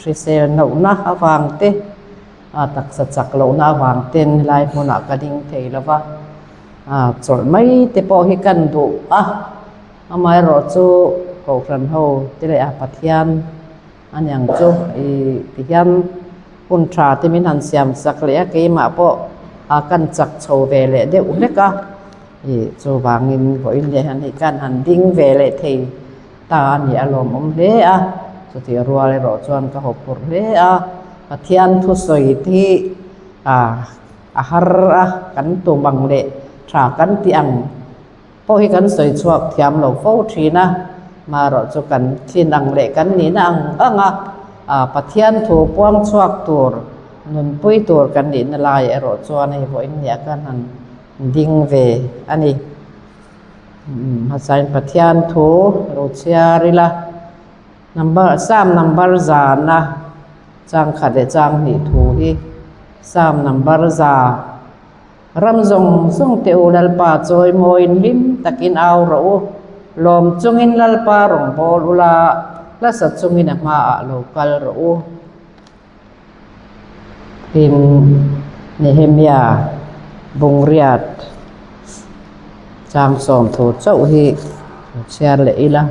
Hrisel lohna avang te, taksa chak lohna avang ten helai hmunah ka ding thei lo va, chawlh mai te pawh hi kan duh a, amaherawh chu Kohhran ho te leh a Pathian a niang chu ih ti hian hun tha te min han siam sak leh a, keimah pawh kan chak chho ve leh deuh hlek a, ih chuvangin vawiin leh hian hei kan han ding ve leh thei. Ta a nih a lawmawm hle a, chutih rual erawh chuan ka haw phurh hle a, Pathian thusawi te hi a har a, kan tum ang leh tha kan tih ang pawh hi kan sawi chhuak thiam lo fo thin a, marawh chu kan thlin ang leh kan nihna ang ang a, Pathian thu puang chhuak tur nunpui tur kan nihna lai erawh chuan hei vawiin nia kan han ding ve a ni. Hmasain Pathian thu lo chhiar ila, number Psalm number zana chang khat leh chang hnih thu hi Psalm number za ram zawng zawng te u Lalpa chawi mawiin hlim takin au rawh u, lawm chungin Lalpa rawn bawl ula, hlasa chungin a hmaah lo kal rawh u. Tin, Nehemia bungriat chang sawm thu chauh hi lo chhiar leh ila.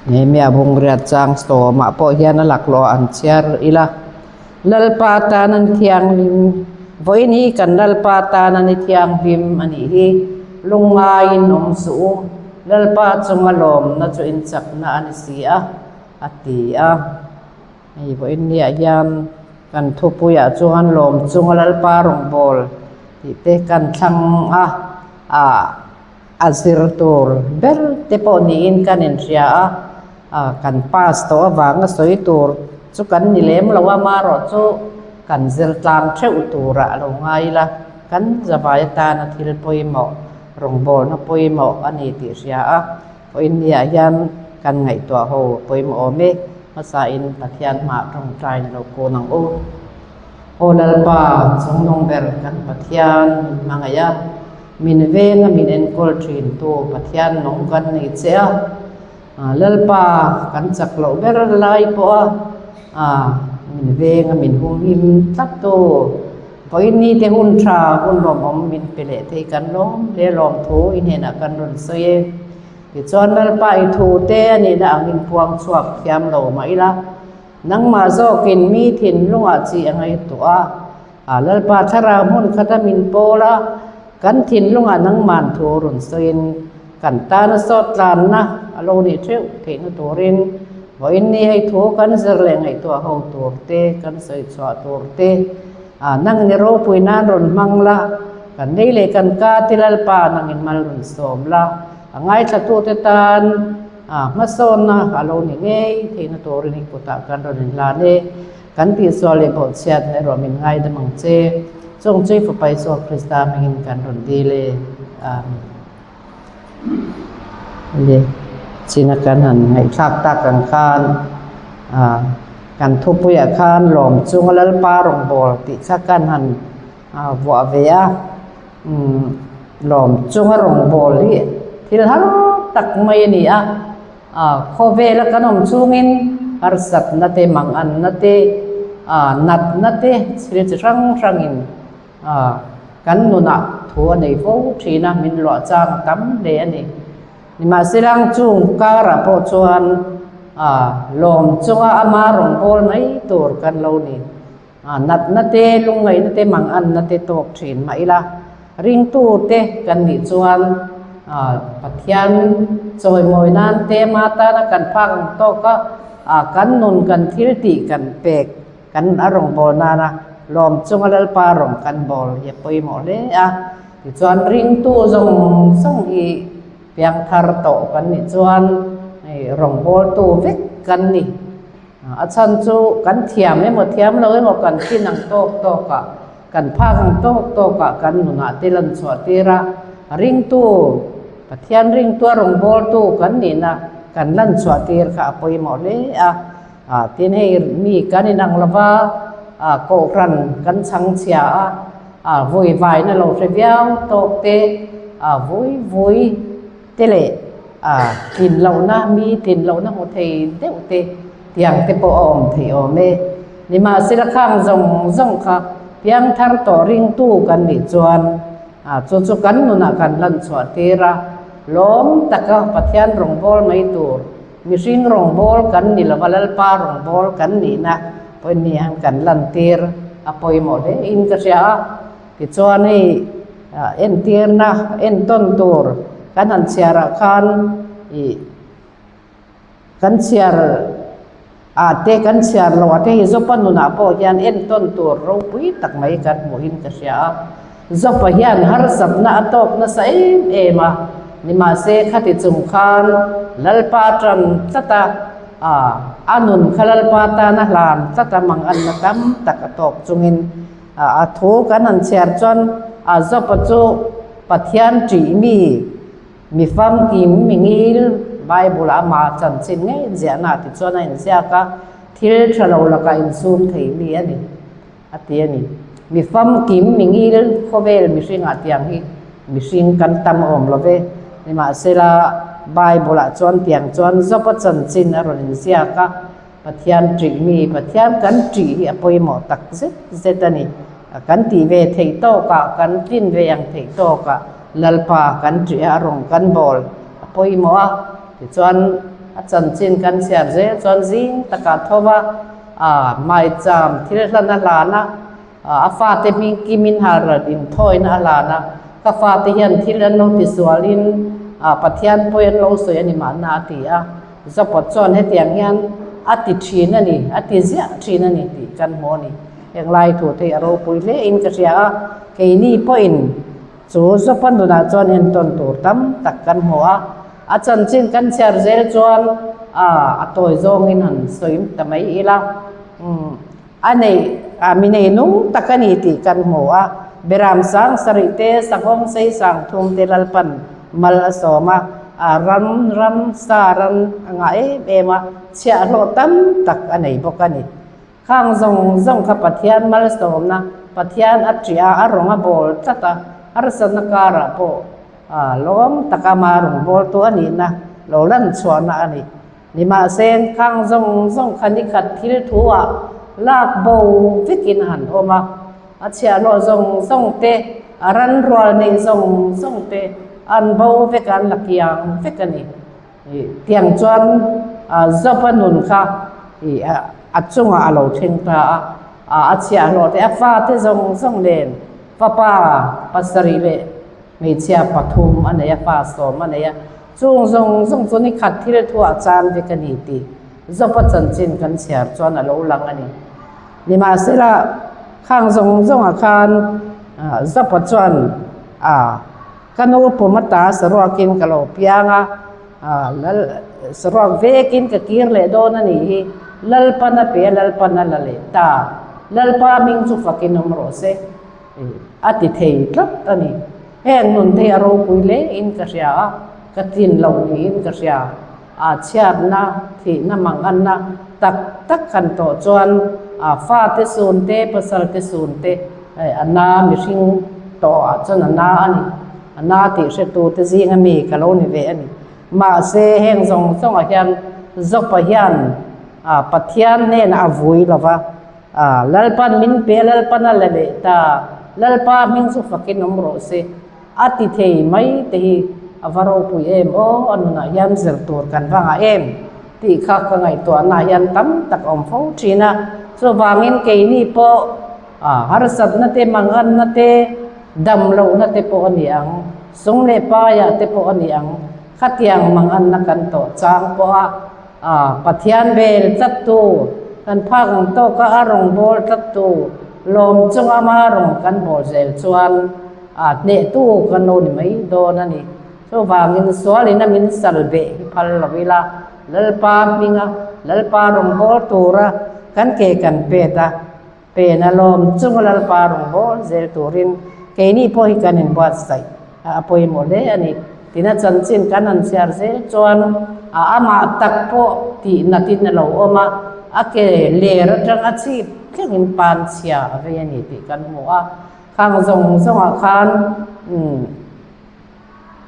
Nehemia bungriat chang sawmah pawh hian a laklawh an chhiar ila. Lalpa tan an thianghlim, vawiin hi kan Lalpa tan an i thianghlim a nih hi, lungngaiin awm suh u, Lalpa chunga lawmna chu inchakna a ni si a. a ti a. Hei vawiin niah hian kan thupuiah chuan lawm chunga Lalpa rawngbâwl tih te kan thlang a, ah a zir tur ber te pawh niin kan inhria a, ah kan pass tawh avanga sawi tur chu kan ni lem lo a, amaherawh chu kan zir tlang theuh turah a lo ngai ila, kan zavai atana thil pawimawh rawngbâwlna pawimawh a ni tih hria a. Vawiin niah hian kan ngaihtuah ho pawimawh awm e, hmasain Pathian hmah tawngtain lo kun ang u. Aw Lalpa, chungnung ber kan Pathian min hmangaih a, min veng a min enkawl thintu Pathian nung kan nei che a. Lalpa, kan chak loh ber lai pawh a, min veng a min humhim tlat tu. Vawiin ni te hun tha hun lawmawm min pe leh thei kan lawm hle lawm thu i hnenah kan rawn sawi e. Tichuan Lalpa i thu te a nihna angin puang chhuak thiam lo mah ila, nangmah zawkin mi thinlungah chi a ngaihtuah a, a Lalpa thlarau hmun khata min pawl a, kan thinlungah nangman thu rawn sawiin kan tana sawt tlanna a lo nih theuh theihna turin vawiin ni hei thu kan zir leh ngaihtuah ho tur te, kan sawi chhuah tur te, ah nang ni ropui nan rawn hmang la, kan nei leh kan ka ti Lalpa nangin mal rawn sawm la, a ngaithlatute tan ah hmasawnna a lo ni ngei theihna turin i kutah kan rawn inhlan e, kan tihsual leh bawhchhiatna erawh min ngaidam ang che, chung chu i Fapa Isua Krista hmingin kan rawn dil e. Amen. Le china kan han ngaihthlak tak ang khan ah kan thupuiah khan lawm chunga Lalpa rawngbâwl tih kha kan han ah vuah ve a umm lawm chunga rawngbâwl hi thil har tak mai a ni a ah khawvela kan awm chungin harsatna te manganna te ah natna te thil chi hrang hrangin A, kan nunah thu a nei fo thin a, min luah chang a tam hle a ni. Nimahsela ang chung karah pawh chuan a, lawm chunga ama rawn bawl mai tur kan lo ni. A, natna te, lungngaihna te, manganna te tawk thin mah ila, ringtute kan nih chuan a, Pathian chawimawi nan te ama tana kan phak ang tawk a, a, kan nun kan thil tih kan pek Kan a rawngbâwl nâna lâwm chunga Lalpa rawng kan bâwl hi a pawimawh hle a. Tichuan, ringtu zawng zawng hi piangthar tawh kan nih chuan hei rawngbâwltu vek kan ni. A chhan chu kan thiam emaw thiam lo emaw kan thin ang tâwk tâwkah, kan phâk ang tâwk tâwkah kan nunah te lan chhuah tîr a. Ringtu, Pathian ringtua rawngbâwltu kan nihna kan lan chhuah tîr kha a pawimawh hle a. Ah tin hei mi kan inang lova ah kohhran kan chhang chhia a, ah vui vaina lo hre viau tawk te, ah vui vui te leh A tlin lohna, mi tlin lohna hmu thei deuh te tiang te pawh a awm thei awm e. Nimahsela khang zawng zawng kha piangthar tawh ringtu kan nih chuan chu chu kan nunah kan lan chhuah tir a, lawm taka Pathian rawngbâwl mai tur, mihring rawngbâwl kan ni lova Lalpa rawngbâwl kan nihna pawhin mi han kan lantir a pawimawh hle in ka hria a. Tichuan hei entirna entawn tur kan han chhiarah khan ih kan chhiar ah te kan chhiar loh ah te hei Zopa nunah pawh hian entawn tur ropui tak mai kan hmuhin ka hria a. Zopa hian harsatna a tawk nasa em em a, nimahse khati chung khan Lalpa tan tlat a, a nun kha Lalpa tan a hlan tlat a manganna tam tak a tawk chungin A thu kan han chhiar chuan a Job-a chu Pathian ṭih mi, mi famkim, mi ngil, Bible-ah ama chanchin ngei inziahna ah tichuan a inziak a, thil ṭha lo lakah insum thei mi a ni, a ti a ni. Mi famkim, mi ngil, khawvel mihringah tiang hi mihring kan tam awm lo ve. Nimahsela, Bible-ah chuan tiang chuan Job-a chanchin a rawn inziak a. Pathian ṭih mi, Pathian kan ṭih hi a pawimawh tak zet zet a ni. Kan tih ve theih tawkah, kan tlin ve ang theih tawkah Lalpa kan ṭih a, a rawng kan bawl a pawimawh a. Tichuan a chanchin kan chhiar zel chuan zing takah tho va, aa maicham thil hlan a hlan a, a fate hming kimin halral inthawina a hlan a, ka fate hian thil an lo tisualin Pathian pawi an lo sawi a ni mahna a ti a. Zapawt chuan hetiang hian a ti thin a ni, a ti ziah thin a ni tih kan hmu a ni. Henglai thu te hi a ropui hle in ka hria a, keini pawhin chu Zopa nunah chuan entawn tur tam tak kan hmu a, a chanchin kan chhiar zel chuan a tawi zawngin han sawi ta mai ila. A neih a mi nei nung tak a ni tih kan hmu a, Beram sang sarih te, Sanghawng sei sang thum te Lalpan mal a sawm a, a ram ram sa ran a ngah em em a, chhiahhlawh tam tak a nei bawk a ni. Khang zawng zawng kha Pathian malsawmna, Pathian a ṭih a, a rawng a bawl tlat a, harsatna karah pawh lawm taka ama rawng bawltu a nihna lo lan chhuahna a ni. Nimahse, khang zawng zawng kha nikhat thil thu ah lak bo vekin a han awm a, a chhiahhlawh zawng zawng te, a ran rual neih zawng zawng te an bo vek a, an la kiang vek a ni. Tiang chuan Job-a nun kha a chungah a lo thleng ta a, a chhiahhlawh te, a fate zawng zawng nen fapa pasarih leh hmeichhia pathum a nei a, fa sawm a nei a. Chung zawng zawng chu ni khat thil thuah chan vek a ni tih Job-a chanchin kan chhiar chuan a lo lang a ni. Nimahsela, khang zawng zawngah khan Job-a chuan a ka nu pum ata saruakin ka lo piang a, lal saruak vekin ka kir leh dawn a nih hi, Lalpan a pe a, Lalpan a la leh ta, Lalpa hming chu fakin awm rawh se. A ti thei tlat a ni. Heng nun te hi a ropui hle in ka hria a, ka tlin loh niin ka hria. A chhiatna, thihna, manganna tak tak han tawh chuan a fate sun te, pasal te sun te a na mihring tawh ah chuan a na a ni. A na tih hretu te zinga mi ka lo ni ve a ni. Mahse heng zawng zawngah hian Job-a hian Pathian hnenah a vui lo va. A, Lalpan min pe, Lalpan a la leh ta, Lalpa hming chu fakin awm rawh se, a ti thei mai te hi a va ropui em aw, a nunah hian zir tur kan va ngah em tih kha ka ngaihtuahnaah hian tam tak a awm fo thin a. Chuvangin keini pawh a harsatna te, manganna te, dam lohna te pawh a ni ang, sum leh paiah te pawh a ni ang, khatiang manganna kan tawh chang pawh a, A Pathian vel tlattu, kan phak ang tawka a rawngbâwl tlattu, lawm chunga ama rawng kan bawl zel chuan a hnehtu kan lo ni mai dawn a ni. Chuvangin sualin a min sal beh hi phal lo ila, Lalpa hminga Lalpa rawngbâwl tura kan ke kan pet a, Pen a lawm chunga Lalpa rawngbâwl zel turin keini pawh hi kan inbuatsaih a pawimawh hle a ni. Tina chanchin kan han chhiar zel chuan a amah tak pawh tih natin a lo awm a, a ke ler atang a chhip thlengin pan chhia a vei a ni tih kan hmu a. Khang zawng zawngah khan umm.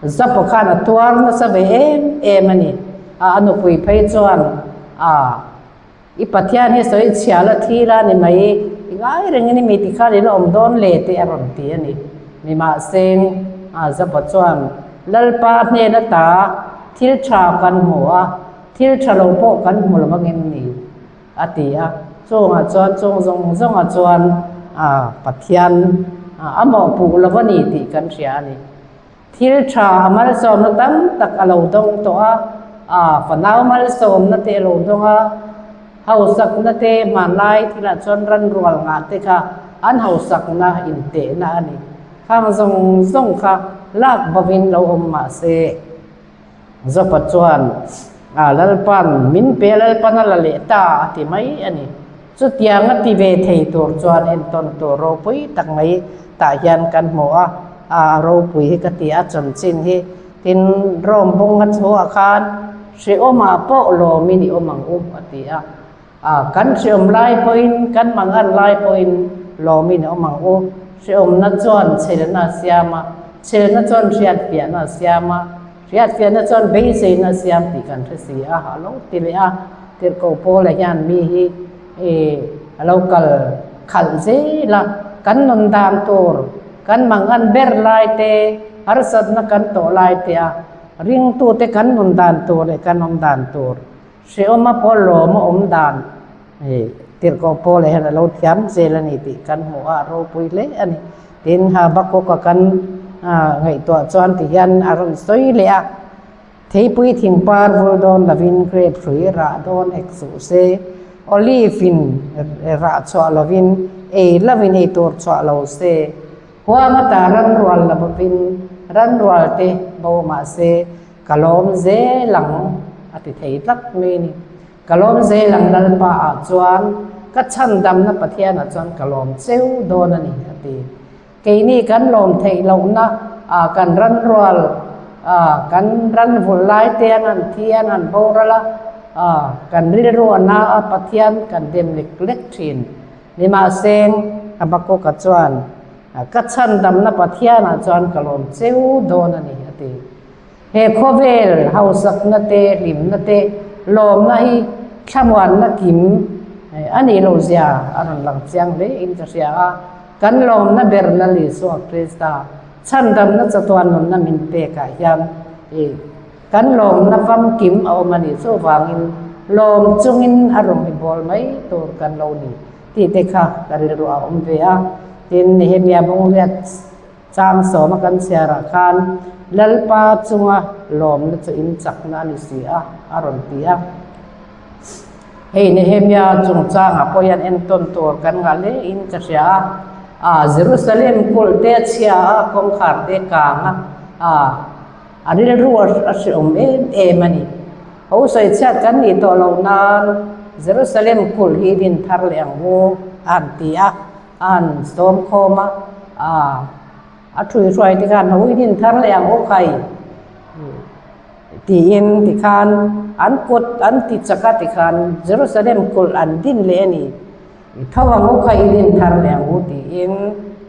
Zapo khan a tuar nasa ve em em a ni. A nupui phei chuan a I Pathian hi sawi chhia la thi la ni mai, i ngai reng in i mi tikhan i la awm dawn le tih a rawn ti a ni. Nimahseng a Zapo chuan Lalpa hnen ata thil tha kan hmu a, thil tha lo pawh kan hmu lo vangin ni a ti a. Chungah chuan chung zawng zawngah chuan Pathian a mawhpuh lo a ni tih kan hria a ni. Thil tha a malsawmna tam tak a lo dawng tawh a, a fanau malsawmna te a lo dawng a, hausakna te hmanlai thilah chuan ranrual ngah te kha an hausakna intehna a ni. Khang zawng zawng kha lak bovin lo awm mah se. Jopa chuan, A Lalpan, min pe Lalpan a la leh ta a ti mai a ni. Chutiang a ti ve thei tur chuan entawn tur ropui tak mai tah hian kan hmu a, a ropui hi ka ti a chanchin hi. Tin, Rome bunga chhuah khan hrehawmah pawh lawmin i awm ang u a ti a. A, kan hrehawm lai pawhin, kan mangan lai pawhin lawmin a awm ang u. Hrehawmna chuan chhelna a siam a, chhelna chuan hriatfiahna a siam a, hriatfiahna chuan beiseina a siam tih kan hre si a, a lo ti leh a. Tirhkoh Paula hian mi hi i a lo kal khalh zel a, kan nun dan tur, kan mangan ber lai te, harsatna kan tawh lai te a, ringtute kan nun dan tur leh kan awm dan tur Hrehawma pawh lawm a awm dan tirhkoh Paula hian a lo thiam zel a ni tih kan hmuh a, a ropui hle a ni. Tin, Habakkuk-a kan ngaihtuah chuan ti hian a rawn sawi leh a, Theipui thingpar vul dawn lovin grape hrui rah dawn hek suh se, olive in rah chhuah lovin ei lovin ei tur chhuah lo se, huang ata ranrual la bawkin ranrual te bo mah se, Ka lawm zel ang a ti thei tlat mai a ni. Ka lawm zel ang Lalpa ah chuan ka chhandamna Pathian ah chuan ka lawm cheu dawn a ni a ti. Keini kan lawm theih lohna ah kan ranrual ah kan ran vulh lai te an han thi an han boral a, ah kan rilru a na a Pathian kan dem lek lek thin. Nimahseng Habakkuk-a chuan Ka chhandamna Pathian ah chuan ka lawm cheu dawn a ni, a ti. He khawvel hausakna te, hlimna te, lawmna hi thlamuanna kim a nih loh zia a rawn lang chiang hle in ka hria a. Kan lawmna ber Lal Isua Krista chhandamna chatuan nunna min pek ah hian kan lawmna famkim a awm a ni. Chuvangin lawm chungin a rawn i bawl mai tur kan lo ni. Tih te kha ka rilru a awm ve a. Tin, Nehemia bungriat chang sawma kan chhiarah khan Lalpa chunga lawmna chu in chakna a ni si a, a rawn ti a. Hei Nehemia chungchangah pawh hian entawn tur kan ngah hle in ka hria a. A Jerusalem kulh te a chhia a, kawngkhar te kang a, a a rilru a hreawm em em a ni. Ho sawi chhiat kan nih tawh loh nan Jerusalem kulh hi din thar leh ang u a han ti a, a han sawm khawm a, aa a thuihruai te khan ho i din thar leh ang u khai tiin tikhan an kut an ti chak a tikhan Jerusalem kulh an din leh a ni. I tho ang u kha i din thar leh ang u tiin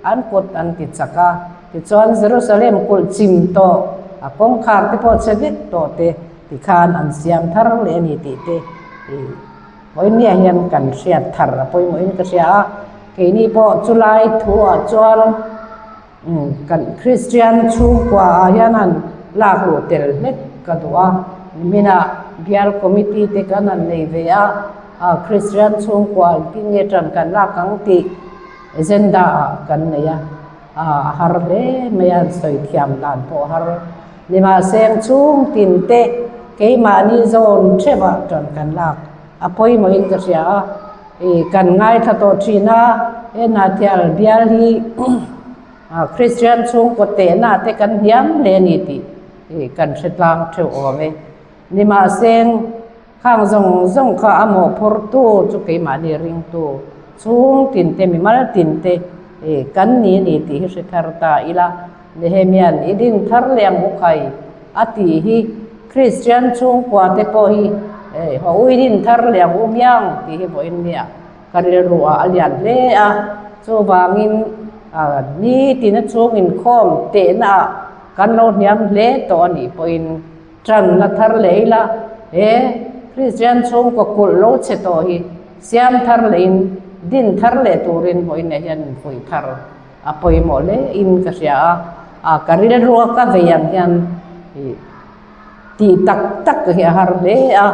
an kut an ti chak a. Tichuan Jerusalem kulh chim tawh, a kawngkhar te pawh chhe vek tawh te tikhan an siam thar leh a ni tih te i vawinia hian kan hriat thar a pawimawhin ka hria a. Keini pawh chulai thuah chuan kan Kristian chhungkua ah hian han lak luh tel hlek ka duh a. Niminah bial committee te kan han nei ve a. A Kristian chhungkua engtin nge tan kan lak ang tih agenda ah kan nei a, a har hle mai a, sawi thiam dan pawh a har. Nimahse ang chhung tin te keimahni zawn theuhah tan kan lak a pawimawhin ka hria a, ih kan ngaithla tawh thin a, he Hnahthial bial hi Kristian chhungkaw tehna te kan hniam hle a ni tih kan hre tlang theuh awm e. Nimahse Khang zawng zawng kha a mawhphurtu chu keimahni ringtu chhung tinte, mimal tinte kan ni a ni tih hi hre thar ta ila. Nehemia'n i din thar leh ang u khai a tih hi Kristian chhungkua te pawh hi haw ui din thar leh ang u miang tih hi vawiin nia ka rilru ah a lian hle a. Chuvangin nitina chhung inkhawm tehna ah. kan lo hniam hle tawh a nih pawhin ṭan la thar leh ila, he Kristian chhungkaw kulh lo chhe tawh hi siam thar lehin din thar leh turin vawiinah hian infuih thar a pawimawh hle in ka hria a, a ka rilrua ka vei ang hian ih tih tak tak hi a har hle a,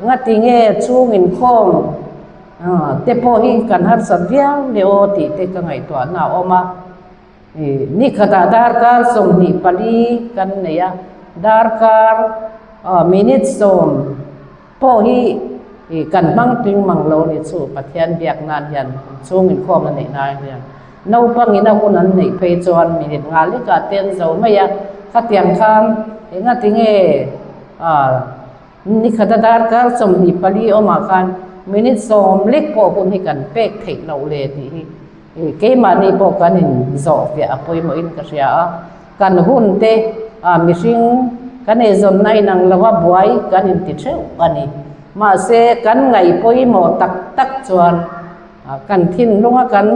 ngati nge chhung inkhawm te pawh hi kan harsat viau le aw tih te ka ngaihtuahna a awm a, ih ni khatah darkar 24 kan nei a, darkar minute 10 pawh hi ih kan hmang tling mang lo a ni chu Pathian biak nan hian chhung inkhawm a neih nan hian naupangin a hun an neih phei chuan minute nga lekah te an zo mai a, khatiang khan engati nge ah ni khata darkar 24 awmah khan minute 10 lek pawh hun hi kan pek theih loh le tih hi ih keimahni pawh kan inzawh fiah a pawimawhin ka hria a. Kan hun te ah mihring kan eizawnna inang lo a buai kan inti theuh a ni. Mahse, kan ngaih pawimawh tak tak chuan kan thinlunga kan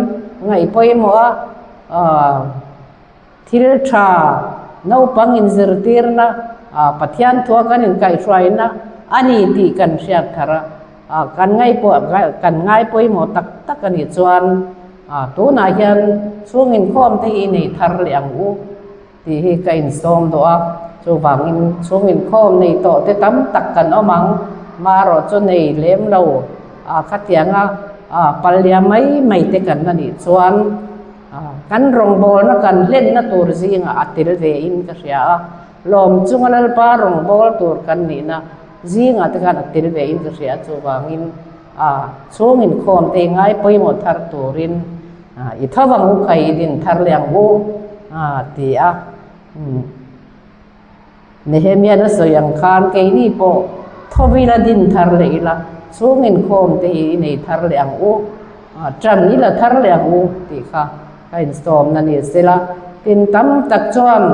ngaih pawimawh a thil tha naupang inzirtirna Pathian thua kan inkaihhruaina a ni tih kan hriat thar a, kan kan ngai pawimawh tak tak a nih chuan A, tunah hian chhung inkhawm te hi i nei thar leh ang u tih hi ka insawm duh a, chuvangin chhung inkhawm nei tawh te tam tak kan awm ang, marawh chu nei lem lo a khatianga a pallia mai mai te kan la nih chuan a kan rawngbawlna kan hlenna tur zingah a tel ve in ka hria a, lawm chunga Lalpa rawngbâwl tur kan nihna zingah te khan a tel ve in ka hria a, chuvangin A chhung inkhawm te ngai pawimawh thar turin i tho ang u kha i din thar leh ang u a ti a. Nehemiah a sawi ang khan keini pawh tho ila din thar leh ila chhung inkhawm te hi i nei thar leh ang u, ṭan ila thar leh ang u tih kha ka insawmna ni sela. Tin tam tak chuan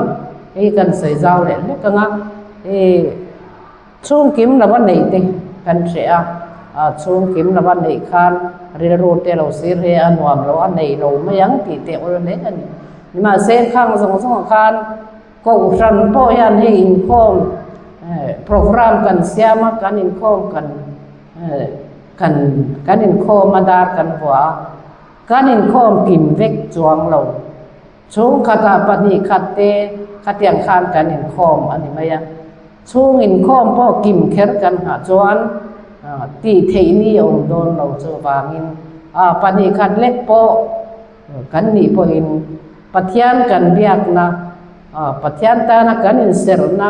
hei kan sawi zau leh hlek ang a, hei. Chhungkim lova neih te kan hreh a, chhungkim lova neih khan rilru te lo sir he a nuam lo a nei lo mai ang tih te awl hle a ni. Nimahse khang zawng zawngah khan Kohhran pawh hian hei inkhawm program kan siam a, kan inkhawm kan kan kan inkhawm a dar kan vuah a, kan inkhawm kim vek chuang lo. Chhungkhatah pahnih khat te khatiang khan kan inkhawm a ni mai a. Chhung inkhawm pawh kim kher kan nghah chuan tih theih ni a awm dawn lo chuvangin pahnih khat lek pawh kan nih pawhin Pathian kan biakna, Pathian tana kan inserhna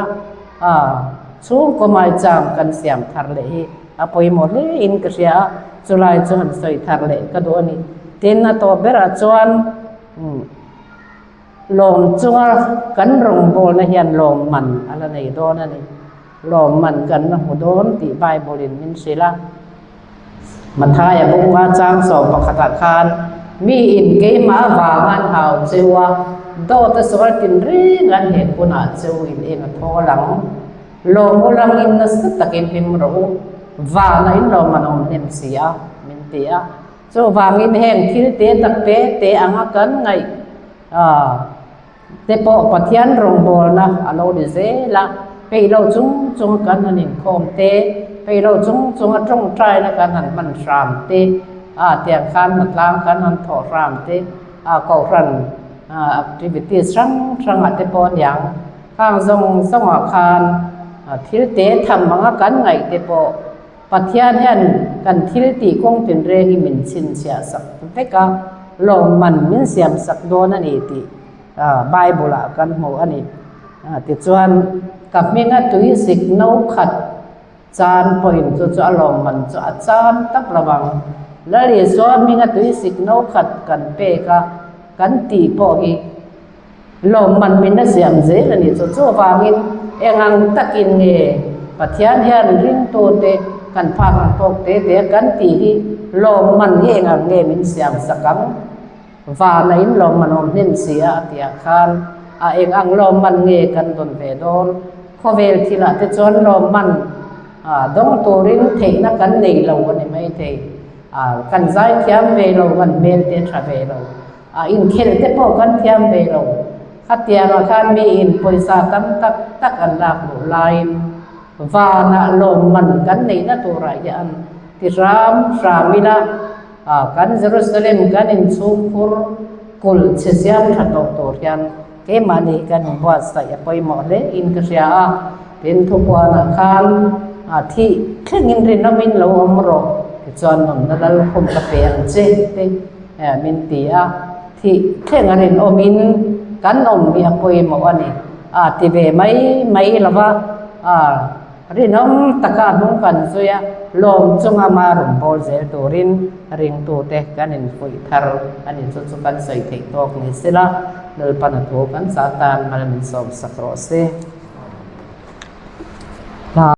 chhungkaw maicham kan siam thar leh hi a pawimawh hle in ka hria a, chulai chu han sawi thar leh ka duh a ni. Tin, a tawp berah chuan Lawm chunga kan rawngbawlna hian lawmman a la nei dawn a ni. Lawmman kan la hmu dawn tih Bible-in min hrilh a. Mathaia bunga chang 11ah khan, Miin keimah avanga an hau cheu a, dawt a sual tinreng an hek hunah cheu in eng a thawl ang. Lawm u langin nasa takin hlim rawh u, vana in lawmman awm hnem si a, min ti a. Chuvangin heng thil te tak te te anga kan ngaih te pawh Pathian rawngbawlna a lo ni zel a, peih lo chung chunga kan han inkhawm te, peih lo chung chunga tawngtaina kan han hman hram te, a tiang khan hnatlang kan han thawh hram te, a kohhran activities hrang hrangah te pawh aniang khang zawng zawngah khan thil te tham anga kan ngaih te pawh Pathian hian kan thil tih kawng tinreng hi min chhinchhiah sak vek a, lawmman min siam sak dawn a ni tih Bible ah kan hmu a ni. Tichuan, ka hminga tui zik no khat chan pawhin chu chu a lawmman chu a chan tak lo vang. Lal Isua hminga tui zik no khat kan pek a, kan tih pawh hi Lawmman min a siam zel a nih chu. Chuvangin eng ang takin nge Pathian hian ringtute kan phak ang tawk te te a kan tih hi lawmman hi eng ang nge min siam sak ang? Vana in lawmman awm hnem si a a tih ah khan a eng ang lawmman nge kan dawn ve dawn? Khawvel thilah te chuan lawmman dawng turin theihna kan nei lo a ni maithei. Kan zaithiam ve lo, kan hmel te a tha ve lo. A inkhelh te pawh kan thiam ve lo. Khatiangah khan miin pawisa tam tak tak an lak luh laiin vanah lawmman kan neihna turah hian ti hram hram ila, kan Jerusalem kan inchhungkhur kulh chhe siam tha tawh tur hian keimahni hi kan inbuatsaih a pawimawh hle in ka hria a. Tin, thupuanah khan thih thlengin rinawmin lo awm rawh tichuan nunna lalkhum ka pe ang che te min ti a. Thih thleng a rinawmin kan awm hi a pawimawh a ni. A ti ve mai mai lo va, a rinawm taka a hnung kan zui a, lawm chunga ma rawn bawl zel turin ringtute kan infuih thar a ni. Chu chu kan sawi theih tawk ni sela, Lalpan a thu kan chah tan mal min sawmsak rawh se.